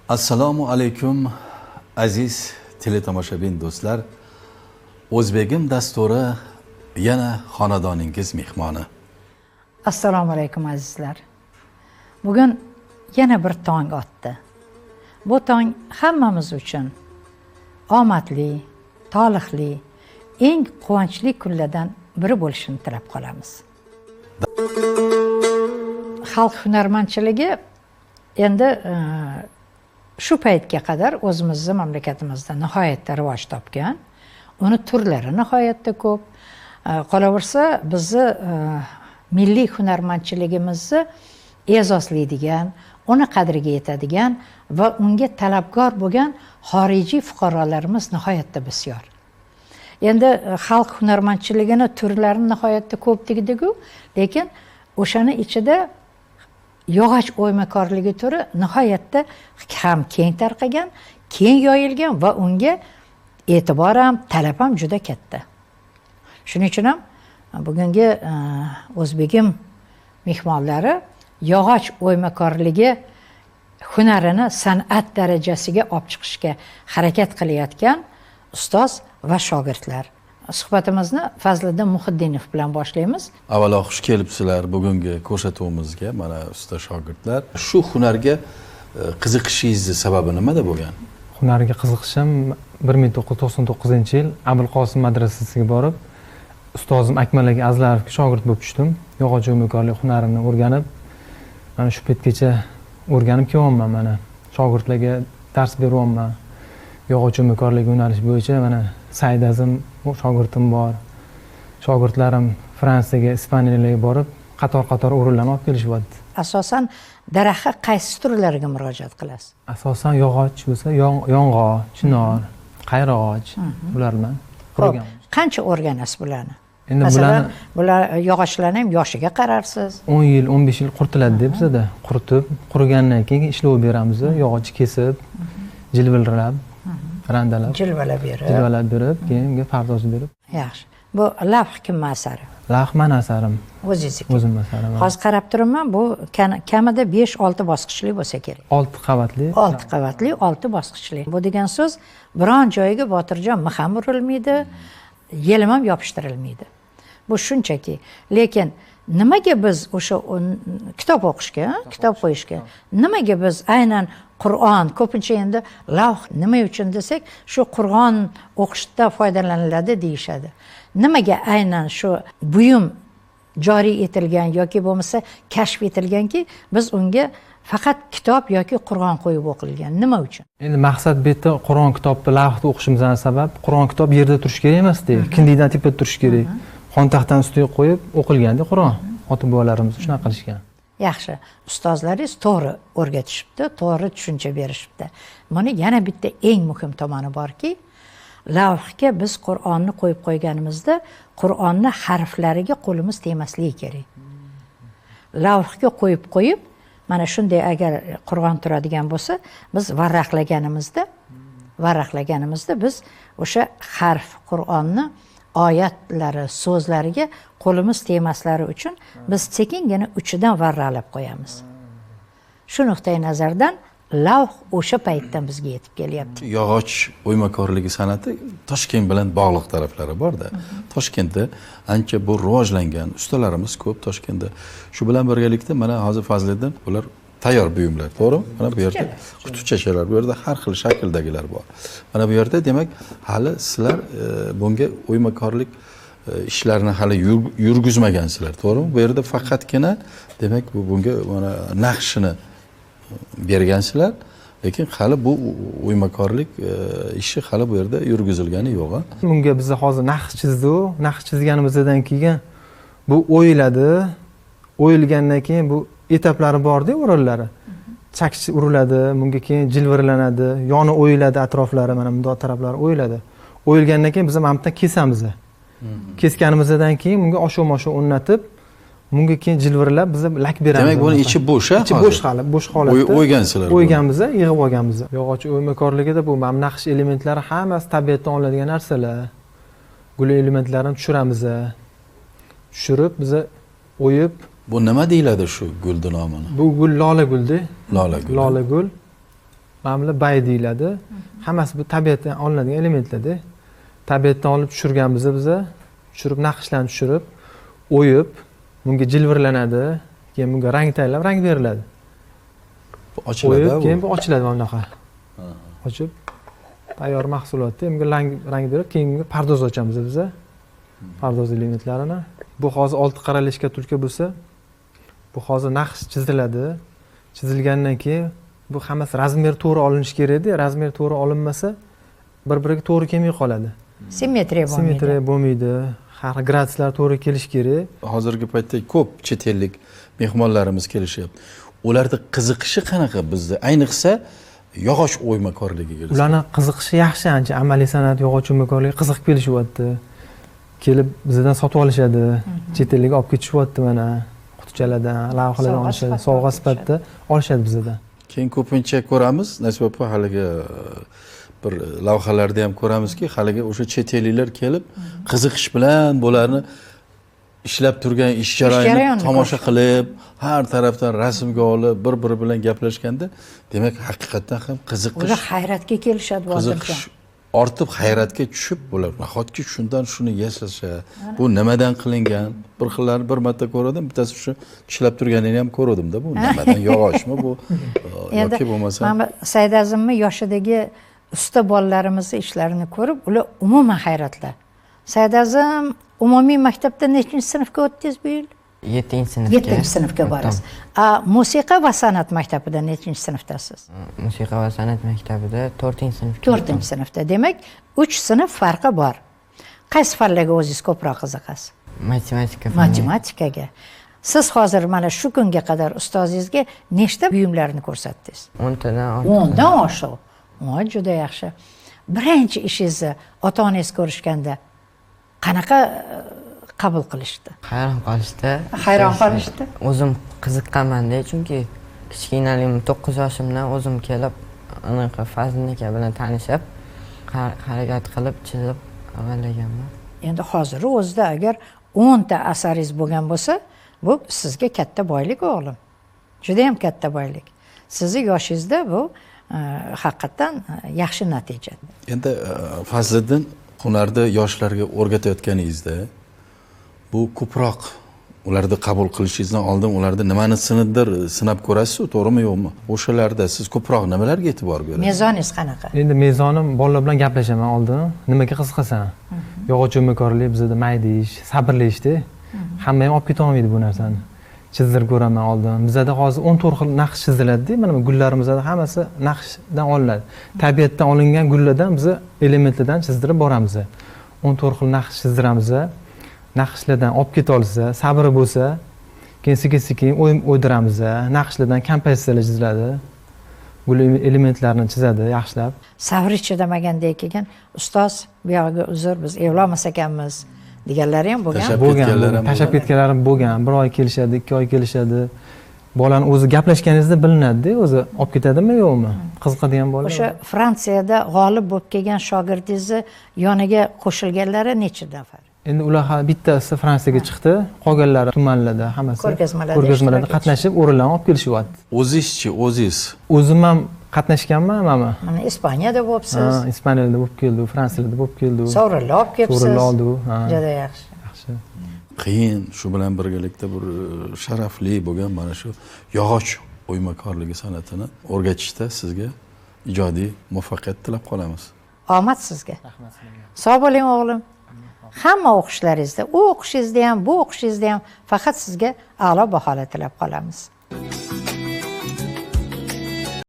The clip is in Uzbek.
Assalomu alaykum aziz teletomoshabin do'stlar. O'zbegim dasturi yana xonadoningiz mehmoni. Assalomu alaykum azizlar. Bugun yana bir tong otdi. Bu tong hammamiz uchun omadli, tolihli, eng quvonchli kunlardan biri bo'lishini tilab qolamiz. Xalq hunarmandchiligi endi shu paytga qadar o'zimizni mamlakatimizda nihoyatda rivoj topgan. Uni turlari nihoyatda ko'p. Qolaversa, bizni milliy hunarmandchiligimizni e'zozlaydigan, uni qadriga yetadigan va unga talabgor bo'lgan xorijiy fuqarolarimiz nihoyatda bisyor. Endi xalq hunarmandchiligini turlari nihoyatda ko'p dedik-ku, lekin o'shani ichida yog'och o'ymakorligi turi nihoyatda ham keng tarqagan, keng yoyilgan va unga e'tibor ham, talab ham juda katta. Shuning uchun ham bugungi o'zbegim mehmonlari yog'och o'ymakorligi hunarini san'at darajasiga olib chiqishga harakat qilayotgan ustoz va shogirdlar. Suhbatimizni Fazliddin Muhiddinov bilan boshlaymiz. Avvalo xush kelibsizlar bugungi ko'rsatuvimizga, mana usta shogirdlar. Shu hunarga qiziqishingizni sababi nimada bo'lgan? Hunarga qiziqishim 1999-yil Abulqosim madrasasiga borib, ustozim Akmal aka Azlarovga shogird bo'lib tushdim. Yog'och o'ymakorlik hunarini o'rganib, mana shu paytgacha o'rganib kelyapman mana. Shogirdlarga dars beryapman. Yog'och o'ymakorlik yo'nalishi bo'yicha mana Said Azim shogirdim bor. Shogirdlarim Fransiyaga, Ispaniyaga borib, qator-qator o'rinlarni olib kelishyapti. Asosan daraxtga qaysi turlariga murojaat qilasiz? Asosan yog'och bo'lsa, yong'oq, chinor, qayrag'och bular bilan qurgan. Qancha o'rganasiz bularni? Endi masalan, bular yog'ochlarni ham yoshiga qararsiz. 10 yil, 15 yil quritiladi deb bizada. Quritib, qurigandan keyin ishlov beramiz, yog'ochni kesib, jilvilab, randalab, jilvalab berib, keyin unga pardoz berib. Yaxshi. Bu lavh kimning asari? Lavh meni asarim. O'zingizniki? O'zim asarim. Hozir qarab turibman, bu kamida 5-6 bosqichli bo'lsa kerak. 6 qavatli. 6 qavatli, 6 bosqichli. Bu degan so'z biron joyiga Botirjon mix ham urilmaydi, yelim ham yopishtirilmaydi. Bu shunchaki. Lekin nimaga biz o'sha kitob o'qishga, kitob qo'yishga, nimaga biz aynan Qur'on, ko'pincha endi lavh nima uchun desak, shu Qur'on o'qishda foydalaniladi deyishadi. Nimaga aynan shu buyum joriy etilgan yoki bo'lmasa kashf etilganki, biz unga faqat kitob yoki Qur'on qo'yib o'qilgan. Nima uchun? Endi maqsad bu yerda Qur'on kitobni lavhda o'qishimizdan sabab, Qur'on kitob yerda turishi kerak emas-da, kindikdan tepada turishi kerak. Xontaxtani ustiga qo'yib o'qilganda Qur'on, ota-bobolarimiz shunaqa qilishgan. Yaxshi, ustozlaringiz to'g'ri o'rgatishibdi, to'g'ri tushuncha berishibdi. Buni yana bitta eng muhim tomoni borki, lavhga biz Qur'onni qo'yib qo'yganimizda Qur'onni harflariga qo'limiz tegmasligi kerak. Lavhga qo'yib qo'yib, mana shunday agar Qur'on turadigan bo'lsa, biz varaqlaganimizda biz o'sha harf Qur'onni oyatlari, so'zlariga qo'limiz tegmaslari uchun biz sekingina uchidan varralab qo'yamiz. Shu nuqtai nazardan lavh o'sha paytdan bizga yetib kelyapti. Yog'och o'ymakorligi san'ati Toshkent bilan bog'liq taraflari bor-da. Toshkentda ancha bu rivojlangan, ustalarimiz ko'p Toshkentda. Shu bilan birgalikda mana hozir Fazliddin bular tayyor buyumlar, to'g'rimi? Mana bu yerda qutichachalar, bu yerda har xil shakldagilar bor. Mana bu yerda demak hali sizlar bunga o'ymakorlik ishlarini hali yurgizmagansizlar, to'g'rimi? Bu yerda faqatgina demak bu bunga mana naqshini bergansizlar, lekin hali bu o'ymakorlik ishi hali bu yerda yurgizilgani yo'q, a? Bunga biz hozir naqsh chizdik, naqsh chizganimizdan keyin bu o'yiladi. O'yilgandan keyin bu etaplari bor-da, o'rinlari. Chakchi uriladi, bunga keyin jilvirlanadi, yoni o'yiladi, atroflari mana bundoq taraflari o'yiladi. O'yilgandan keyin biz mana bu yerdan kesamiz. Kesganimizdan keyin bunga oshuv-moshuv o'rnatib, bunga keyin jilvirlab biz lak beramiz. Demak, buni ichi bo'sh, ha? Ichi bo'sh hali, bo'sh holatda. O'ygansizlar. O'yganmiz, yig'ib olganmiz. Yog'och o'ymakorligida bu mana naqsh elementlari hammasi tabiatdan olinadigan narsalar. Gul elementlarini tushiramiz. Tushirib biz o'yib. Bu nima deyiladi shu gulni nomini? Bu gul lola guldi. Lola gul. Lola gul. Mana bular bay deyiladi. Hammasi bu tabiatdan olinadigan elementlarda. Tabiatdan olib tushirganmiz biza. Tushirib, naqshlarni tushirib, o'yib, bunga jilvirlanadi, keyin bunga rang tayinlab rang beriladi. Ochiladi, keyin bu ochiladi mana bunaqa. Ochib tayyor mahsulotda bunga rang berib, keyin bunga pardoz ochamiz biza. Pardoz elementlarini. Bu hozir 6 qarali shkatulka bo'lsa, bu hozir naqsh chiziladi. Chizilgandan keyin bu hammasi razmer to'g'ri olinishi kerak edi. Razmer to'g'ri olinmasa bir-biriga to'g'ri kelmay qoladi. Simmetriya bo'lmaydi. Simmetriya bo'lmaydi. Har xil graduslar to'g'ri kelishi kerak. Hozirgi paytda ko'p chet ellik mehmonlarimiz kelishyapti. Ularda qiziqishi qanaqa bizda? Ayniqsa yog'och o'ymakorligiga. Ularning qiziqishi yaxshi ancha. Amaliy san'at, yog'och o'ymakorligi qiziqib kelishyapti. Kelib bizdan sotib olishadi. Chet elga olib ketishyapti mana. Qutichalardan, lavhalardan olishadi, sovg'a sifatida olishadi bizdan. Keyin ko'pincha ko'ramiz, Nasiba opa, haligi bir lavhalarda ham ko'ramizki, haligi o'sha chet elliklar kelib qiziqish bilan bularni ishlab turgan ish jarayonini tomosha qilib, har tarafdan rasmga olib, bir-biri bilan gaplashganda, demak, haqiqatdan ham qiziqish, ular hayratga kelishadi, qiziqish ortib hayratga tushib, bular nahotki shundan shuni yasasha, bu nimadan qilingan? Bir xillari bir marta ko'rdim, bittasi shu tishlab turganini ham ko'rdimda, bu nimadan, yog'ochmi bu yoki bo'lmasa. Mana Saidazimni yoshidagi usta bolalarimizni ishlarini ko'rib, ular umuman hayratlar. Saidazim, umumiy maktabda nechinchi sinfga o'tdingiz bu yil? 7-sinfga. 7-sinfga borasiz. Musiqa va san'at maktabida nechinchi sinfdasiz? Musiqa va san'at maktabida 4-sinfga. 4-sinfda. Demak, 3 sinf farqi bor. Qaysi fanlarga o'zingiz ko'proq qiziqasiz? Matematika. Matematikaga. Siz hozir mana shu kunga qadar ustozingizga nechta buyumlarni ko'rsatdingiz? 10 tadan oshiq. 10 dan oshiq. Juda yaxshi. Birinchi ishingizni ota-onangiz ko'rishganda qanaqa qabul qilishdi? Hayron qolishdi. Hayron qolishdi. O'zim qiziqqanman-da, chunki kichkinaligim 9 yoshimdan o'zim kelib anaqa Fazliddin aka bilan tanishib, harakat qilib chizib amallaganman. Endi hozir o'zida agar 10 ta asaringiz bo'lgan bo'lsa, bu sizga katta boylik, o'g'lim. Juda ham katta boylik. Sizni yoshingizda bu haqiqatan yaxshi natija. Endi Fazliddin, hunarni yoshlarga o'rgatayotganingizda bu ko'proq ularni qabul qilishingizdan oldin ularda nimanisinidir sinab ko'rasiz, to'g'rimi yo'qmi? O'shalarda siz ko'proq nimalarga e'tibor berasiz? Mezoningiz qanaqa? Endi mezonim bolalar bilan gaplashaman oldin. Nimaga qiziqasan? Yog'och o'ymakorlik bizada mayda ish, sabrli ishda. Hamma ham olib keta olmaydi bu narsani. Chizdirib ko'raman oldin. Bizada hozir 14 xil naqsh chiziladi-da, mana bu gullarimizda hammasi naqshdan olinadi. Tabiatdan olingan gullardan biz elementlardan chizdirib boramiz. 14 xil naqsh chizdiramiz. Naqshlardan olib keta olsa, sabri bo'lsa, keyin sekin-sekin o'ydiramiz. Naqshlardan kompozitsiyalar chiziladi. Gul elementlarini chizadi yaxshilab. Sabri chidamaganda kelgan ustoz, bu yog'iga uzr, biz evlanmas ekanmiz deganlari ham bo'lgan. Tashlab ketganlarim bo'lgan. 1 oy kelishadi, 2 oy kelishadi. Bolani o'zi gaplashganingizda bilinadi-da, o'zi olib ketadimi yo'qmi? Qiziqadigan bola. O'sha Fransiyada g'olib bo'lib kelgan shogirdingizni yoniga qo'shilganlari necha nafar? Endi ular bittasi Fransiyaga chiqdi, qolganlari tumanlarda hammasi ko'rgazmalarda qatnashib, o'rinlarni olib kelishyapti. O'zingizchi, o'zingiz? O'zim ham qatnashganman, mana. Mana Ispaniyada bo'libsiz. Ha, Ispaniyada bo'lib keldi, Fransiyada bo'lib keldi. Sovrinlar olib kelibsiz. Sovrinlar oldi u. Juda yaxshi. Yaxshi. Qiyin, shu bilan birgalikda bir sharafli bo'lgan mana shu yog'och o'ymakorligi san'atini o'rgatishda sizga ijodiy muvaffaqiyat tilab qolamiz. Omad sizga. Rahmat sizga. Sog' bo'ling o'g'lim. Hamma o'qishlaringizda, u o'qishingizda ham, bu o'qishingizda ham faqat sizga a'lo baholar tilab qolamiz.